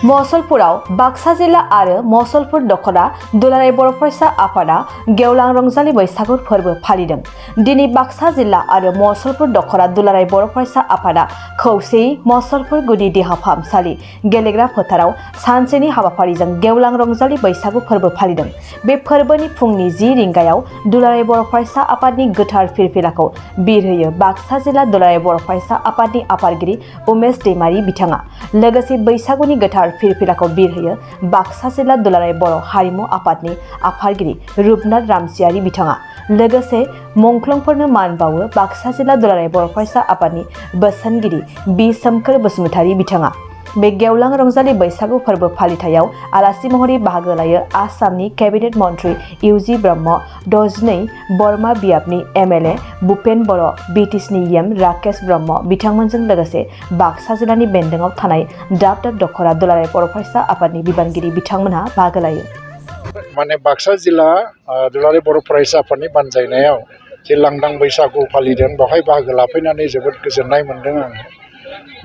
मसलपुराव बाक्सा जिल्ला आरो मसलपुर दख'रा दुलाराय बर' फरायसा आफादा गेवलां रंजालि बैसागु फोरबो फालिदों। दिनै बाक्सा जिल्ला आरो मसलपुर दख'रा दुलाराय बर' फरायसा आफादा खौसेयै मसलपुर गुदि देहा फाहामसालि गेलेग्रा फोथाराव सानसेनि हाबाफारिजों गेवलां रंजालि बैसागु फोरबो फालिदों। बे फोरबोनि फुंनि 10 रिंगायाव दुलाराय बर' फरायसा आफादनि गोथार फिरफिलाखौ बिरहोयो बाक्सा जिल्ला दुलाराय बर' फरायसा आफादनि आफादगिरि उमेश दैमारि बिथाङा। लोगोसे बैसागुनि गोथार फिरफिलाखौ बिरहोयो बाक्सा जिल्ला दुलाराय बर' हारिमु आफादनि आफादगिरि रुपनाथ रामसियारि बिथाङा। लोगोसे मुंख्लंफोरनो मान बावो बाक्सा जिल्ला दुलाराय बर' फरायसा आफादनि बोसोनगिरि बि सोमखोर बसुमतारी बिथाङा। बे गेवलां रंजालि बैसागु फोरबो फालिथायाव आलासि महरै बाहागो लायो आसामनि केबिनेट मन्त्रि इउजि ब्रह्म, 62 बरमा बियाबनि एमएलए भुपेन बर', बिटिसिनि एम राकेश ब्रह्म बिथांमोनजों लोगोसे बाक्सा जिल्लानि बेन्दोंआव थानाय दाब दाब दख'रा दुलाराय बर' फरायसा आफादनि बिबानगिरि बिथांमोनहा बाहागो लायो। माने बाक्सा जिल्ला दुलाराय बर' फरायसा आफादनि बानजायनायाव जे लांदां बैसागु फालिदों बेवहाय बाहागो लाफैनानै जोबोद गोजोननाय मोन्दों आङो।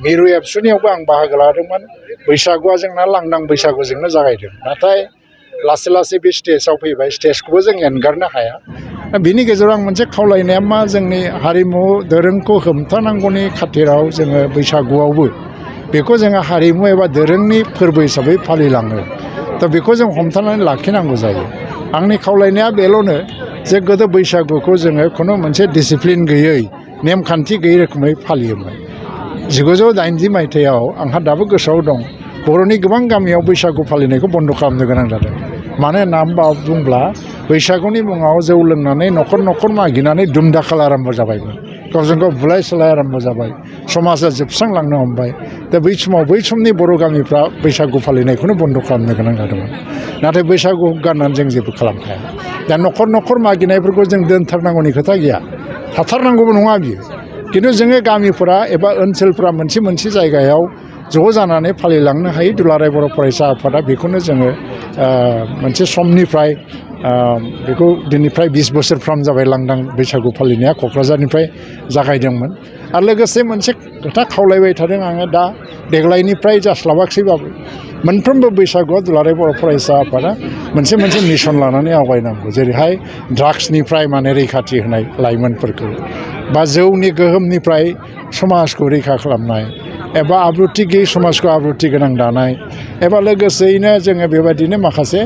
मिरु एबसुनियावबो आं बाहागो लादोंमोन। बैसागुआ जोंना लांदां बैसागुजोंनो जागायदों, नाथाय लासै लासै बे स्टेजआव फैबाय। स्टेजखौबो जों एंगारनो हाया। बिनि गेजेराव आं मोनसे खावलायनाया मा, जोंनि हारिमु दोरोंखौ हमथानांगौनि खाथिराव जोङो बैसागुआवबो बेखौ जोङो हारिमु एबा दोरोंनि फोरबो हिसाबै फालिलाङो। दा बेखौ जों हमथानानै लाखिनांगौ जायो। आंनि खावलायनाया बेल'नो जे गोदो बैसागुखौ जोङो खुनु मोनसे डिसिप्लिन गैयै, नेमखान्थि गैयै रोखोमै फालियोमोन। 1980 मायथाइयाव आंहा दाबो गोसोआव दं, बर'नि गोबां गामियाव बैसागु फालिनायखौ बन्द' खालामनो गोनां जादों। मानो होनना बुंब्ला बैसागुनि मुङाव जौ लोंनानै न'खर न'खर मागिनानै दुमदाखाल आराम्भ जाबायमोन। गावजों गाव बुलाय सोलाय आराम्भ जाबाय। समाजा जोबस्रांलांनो हमबाय। दा बै समनि बर' गामिफ्रा बैसागु फालिनायखौनो बन्द' खालामनो गोनां जादोंमोन। नाथाय बैसागु गारनानै जों जेबो खालामनो हाया। दा न'खर न'खर मागिनायफोरखौ जों दोनथारनांगौनि खोथा गैया, थाथारनांगौबो नङा बियो। खिन्थु जोङो गामिफोरा एबा ओनसोलफोरा मोनसे जायगायाव ज' जानानै फालिलांनो हायो। दुलाराय बर' फरायसा आफादा बेखौनो जोङो मोनसे समनिफ्राय बेखौ दिनैफ्राय 20 बोसोरफ्राम जाबाय लांदां बैसागु फालिनाया क'क्राझारनिफ्राय जागायदोंमोन। आरो लोगोसे मोनसे खोथा खावलायबाय थादों आङो, दा देग्लायनिफ्राय जास्लाबाखैबाबो मोनफ्रोमबो बैसागुआव दुलाराय बर' फरायसा आफादा मोनसे मिशन लानानै आवगायनांगौ। जेरैहाय ड्राग्सनिफ्राय माने रैखाथि होनाय लाइमोनफोरखौ, बा जौनि गोहोमनिफ्राय समाजखौ रैखा खालामनाय, एबा आब्रुथि गैयै समाजखौ आब्रुथि गोनां दानाय, एबा लोगोसेयैनो जोङो बेबायदिनो माखासे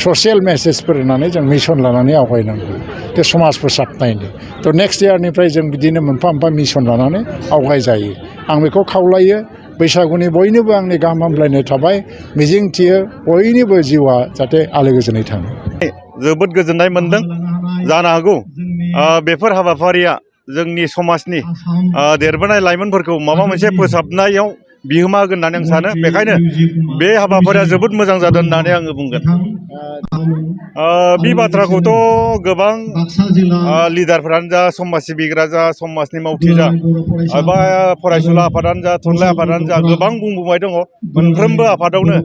ससियेल मेसेजफोर होनानै जों मिशन लानानै आवगायनांगौ बे समाज फोसाबनायनि। थ' नेक्स्ट इयारनिफ्राय जों बिदिनो मोनफा मिशन लानानै आवगायजायो। आं बेखौ खावलायो। बैसागुनि बयनिबो आंनि गाहाम हामलायनाय थाबाय। मिजिंथियो बयनिबो जिउआ जाहाथे आलो गोजोनै थाङो। जोबोद गोजोननाय मोन्दों। जानो हागौ बेफोर हाबाफारिया जोंनि समाजनि देरबोनाय लाइमोनफोरखौ माबा मोनसे फोसाबनायाव बिहोमा होगोन होननानै आं सानो। बेखायनो बे हाबाफारिया जोबोद मोजां जादों होननानै आङो बुंगोन। बे बाथ्राखौथ' गोबां लिडारफोरानो जा, समाज सिबिग्रा जा, समाजनि मावथि जा, एबा फरायसुला आफादानो जा, थुनलाइ आफादानो जा, गोबां बुंबोबाय दङ। मोनफ्रोमबो आफादावनो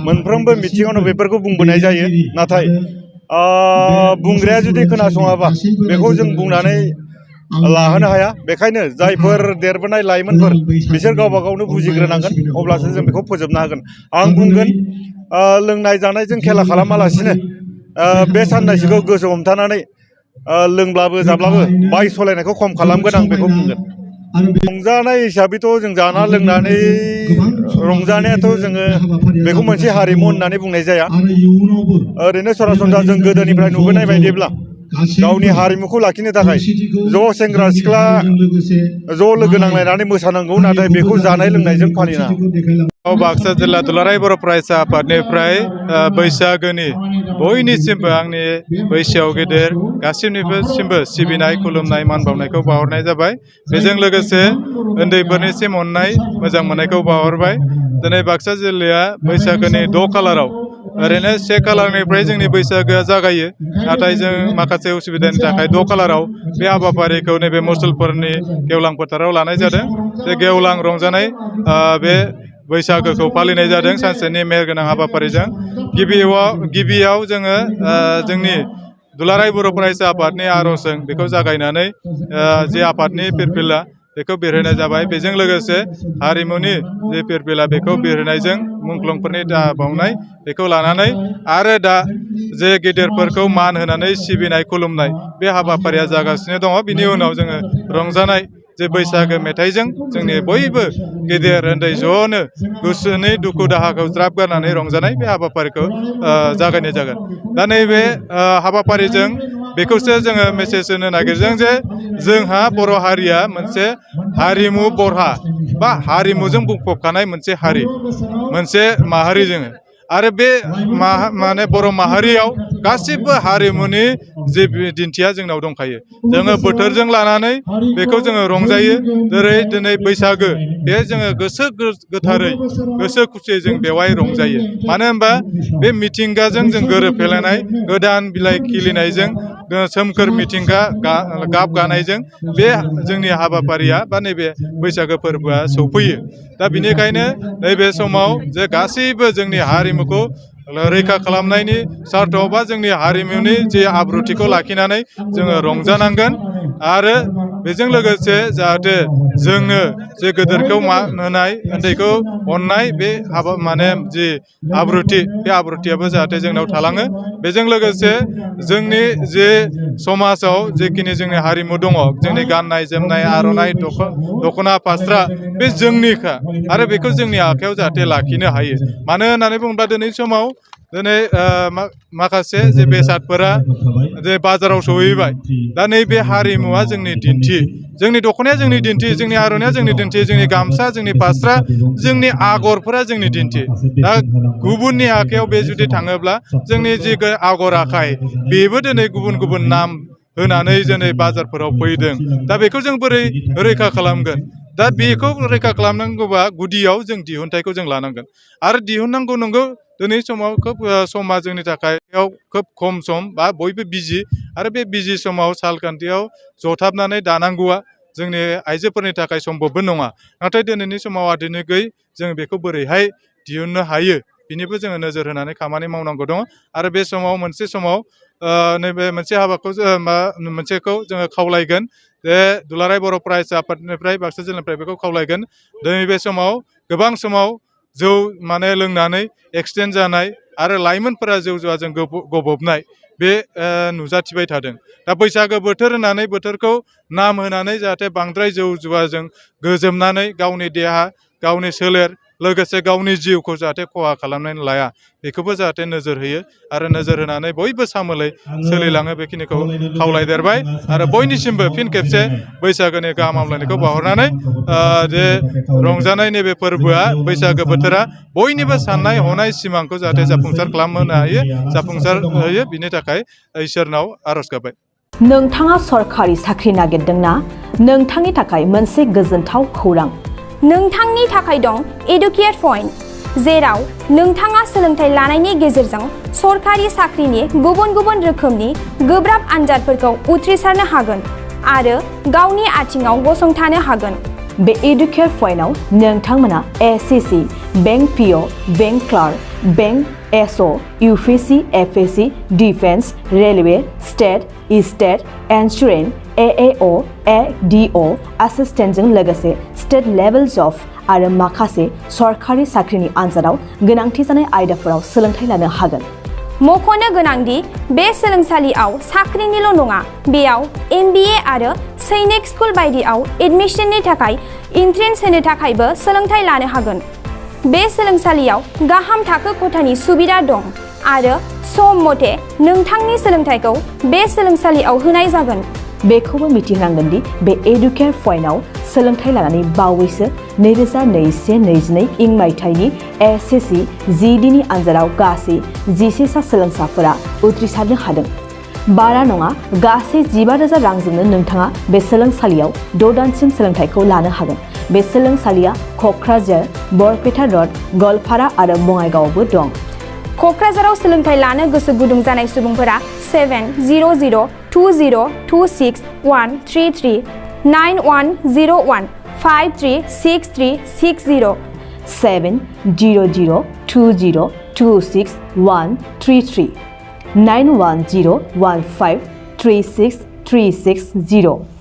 मोनफ्रोमबो मिथिङावनो बेफोरखौ बुंबोनाय जायो। नाथाय बुंग्राया जुदि खोनासङाबा बेखौ जों बुंनानै लाहोनो हाया। बेखायनो जायफोर देरबोनाय लाइमोनफोर बिसोर गावबा गावनो बुजिग्रोनांगोन, अब्लासो जों बेखौ फोजोबनो हागोन। आं बुंगोन, लोंनाय जानायजों खेला खालामालासिनो बे साननैसोखौ गोसो हमथानानै लोंब्लाबो जाब्लाबो बाइक सालायनायखौ खम खालामगोन, आं बेखौ बुंगोन। रंजानाय हिसाबैथ' जों जाना लोंनानै रंजानायाथ' जोङो बेखौ मोनसे हारिमु होननानै बुंनाय जाया। ओरैनो सरासनस्रा जों गोदोनिफ्राय नुबोनाय बायदिब्ला गावनि हारिमुखौ लाखिनो थाखाय ज' सेंग्रा सिख्ला ज' लोगो नांलायनानै मोसानांगौ, नाथाय बेखौ जानाय लोंनायजों फालिनाङा। बाक्सा जिल्ला दुलाराय बर' फरायसा आफादनिफ्राय बैसागोनि बयनिसिमबो आंनि बैसोआव गेदेर गासैनिबोसिमबो सिबिनाय, खुलुमनाय, मान बावनायखौ बावहरनाय जाबाय। बेजों लोगोसे उन्दैफोरनिसिम अननाय, मोजां मोननायखौ बावहरबाय। दिनै बाक्सा जिल्लाया बैसागोनि 6 खालाराव, ओरैनो 1 खालारनिफ्राय जोंनि बैसागोआ जागायो। नाथाय जों माखासे उसुबिदानि थाखाय 6 खालाराव बे हाबाफारिखौ नैबे मुसलपुरनि गेवलां फोथाराव लानाय जादों। बे गेवलां रंजानाय बे बैसागोखौ फालिनाय जादों सानसेनि मेहेरगोनां हाबाफारिजों। गिबियाव जोङो जोंनि दुलाराय बर' फरायसा आफादनि आर'जजों बेखौ जागायनानै जे आफादनि फिरफिला बेखौ बिरहोनाय जाबाय। बेजों लोगोसे हारिमुनि जे फिरफिला बेखौ बिरहोनायजों मुंख्लंफोरनि बावनाय बेखौ लानानै आरो दा जे गेदेरफोरखौ मान होनानै सिबिनाय खुलुमनाय बे हाबाफारिया जागासिनो दङ। बिनि उनाव जोङो रंजानाय जे बैसागो मेथाइजों जोंनि बयबो गेदेर उन्दै ज'नो गोसोनि दुखु दाहाखौ ज्राब गारनानै रंजानाय बे हाबाफारिखौ जागायनाय जागोन। दा नैबे हाबाफारिजों बेखौसो जोङो मेसेज होनो नागिरदों जे जोंहा बर' हारिया मोनसे हारिमु बरहा बा हारिमुजों बुंफबखानाय मोनसे हारि, मोनसे माहारि जोङो। आरो बे माने बर' माहारियाव गासिबो हारिमुनि जे दिन्थिया जोंनाव दंखायो। जोङो बोथोरजों लानानै बेखौ जोङो रंजायो। जेरै दिनै बैसागो बे जोङो गोसो गोथारै गोसो खुसियै जों बेवहाय रंजायो। मानो होनबा बे मिथिंगाजों जों गोरोबफ्लेनाय गोदान बिलाइ खिलिनायजों सोमखोर मिथिंगा गाब गानायजों बे जोंनि हाबाफारिया बा नैबे बैसागो फोरबोआ सौफैयो। दा बिनिखायनो नैबे समाव जे गासैबो जोंनि हारिमुखौ रैखा खालामनायनि सार्थआव बा जोंनि हारिमुनि जे आब्रुथिखौ लाखिनानै जोङो रंजानांगोन। आरो बेजों लोगोसे जाहाथे जोङो जे गोदोरखौ मान होनाय उन्दैखौ अननाय बे माने जि आब्रुथि बे आब्रुथियाबो जाहाथे जोंनाव थालाङो। बेजों लोगोसे जोंनि जे समाजाव जेखिनि जोंनि हारिमु दङ, जोंनि गाननाय जोमनाय आर'नाइ दख'ना फास्रा बे जोंनिखा आरो बेखौ जोंनि आखायाव जाहाथे लाखिनो हायो। मानो होननानै बुङोब्ला दिनै समाव दिनै माखासे जे बेसादफोरा जे बाजाराव सहैबाय। दा नैबे हारिमुवा जोंनि दिन्थि, जोंनि दख'नाया जोंनि दिन्थि, जोंनि आर'नाइया जोंनि दिन्थि, जोंनि गामसा, जोंनि फास्रा, जोंनि आगरफोरा जोंनि दिन्थि। दा गुबुननि आखायाव बे जुदि थाङोब्ला जोंनि जि आगर आखाइ बेबो दिनै गुबुन गुबुन नाम होनानै दिनै बाजारफोराव फैदों। दा बेखौ जों बोरै रैखा खालामगोन? दा बेखौ रैखा खालामनांगौबा गुदियाव जों दिहुनथाइखौ जों लानांगोन। आरो दिहुननांगौ नंगौ, दिनै समाव खोब समा जोंनि थाखाय खोब खम सम बा बयबो बिजि। आरो बे बिजि समाव सालखान्थियाव जथाबनानै दानांगौआ जोंनि आइजोफोरनि थाखाय सम्भबबो नङा। नाथाय दिनैनि समाव आधुनिकै जों बेखौ बोरैहाय दिहुननो हायो बिनिबो जोङो नोजोर होनानै खामानि मावनांगौ दङ। आरो बे समाव मोनसे समाव नैबे मोनसे हाबाखौ मोनसेखौ जोङो खावलायगोन जे दुलाराय बर' फरायसा आफादनिफ्राय बाक्सा जिल्लानिफ्राय बेखौ खावलायगोन। दिनै बे समाव गोबां समाव जौ माने लोंनानै एक्सिडेन्ट जानाय आरो लाइमोनफोरा जौ जुवाजों गबबनाय बे नुजाथिबाय थादों। दा बैसागो बोथोर होनानै बोथोरखौ नाम होनानै जाहाथे बांद्राय जौ जुवाजों गोजोमनानै गावनि देहा, गावनि सोलेर, लोगोसे गावनि जिउखौ जाहाथे खहा खालामनानै लाया, बेखौबो जाहाथे नोजोर होयो। आरो नोजोर होनानै बयबो सामोलै सोलिलाङो बेखिनिखौ खावलायदेरबाय। आरो बयनिसिमबो फिन खेबसे बैसागोनि गाहाम हामलायनायखौ बावहरनानै जे रंजानाय नैबे फोरबोआ बैसागो बोथोरा बयनिबो साननाय हनाय सिमांखौ जाहाथे जाफुंसार खालामहोनो हायो, जाफुंसार होयो, बिनि थाखाय इसोरनाव आर'ज गाबबाय। नोंथाङा सरखारि साख्रि नागिरदोंना? नोंथांनि थाखाय मोनसे गोजोनथाव खौरां। नोंथांनि थाखाय दं एडुकेट पइन्ट, जेराव नोंथाङा सोलोंथाइ लानायनि गेजेरजों सरखारि साख्रिनि गुबुन गुबुन रोखोमनि गोब्राब आनजादफोरखौ उथ्रिसारनो हागोन आरो गावनि आथिङाव गसंथानो हागोन। बे एडुकेट पइन्टआव नोंथांमोना SSC, bank PO, bank clerk, bank SO, UPSC, FSC, defence, railway, state insurance, AAO, ADO एसिस्टेन्टजों लोगोसे स्टेट लेभेल जब आरो माखासे सरखारि साख्रिनि आनजादाव गोनांथि जानाय आयदाफोराव सोलोंथाइ लानो हागोन। मख'नो गोनांदि बे सोलोंसालियाव साख्रिनिल' नङा, बेयाव MBA आरो सैनिक स्कुल बायदियाव एडमिशननि थाखाय एन्ट्रेन्स होनो थाखायबो सोलोंथाइ लानो हागोन। बे सोलोंसालियाव गाहाम थाखो खथानि सुबिदा दं आरो सम मथे नोंथांनि सोलोंथाइखौ बे सोलोंसालियाव होनाय जागोन। बेखौबो मिथिनांगोन दि बे एडुकेट पइन्टआव सोलोंथाइ लानानै बावैसो 2021-22 इं मायथाइनि एसएससि जिडिनि आनजादाव गासै 11 सा सोलोंसाफोरा उथ्रिसारनो हादों। बारा नङा, गासै 15,000 रांजोंनो नोंथाङा बे सोलोंसालियाव 6 दानसिम सोलोंथाइखौ लानो हागोन। बे सोलोंसालिया क'क्राझार, बरपेटा र'ड, गवालपारा आरो बङाइगावआवबो दं। क'क्राझाराव सोलोंथाइ लानो गोसो गुदुं जानाय सुबुंफोरा 700-2263133 9101-536360 700-2263133 9101536360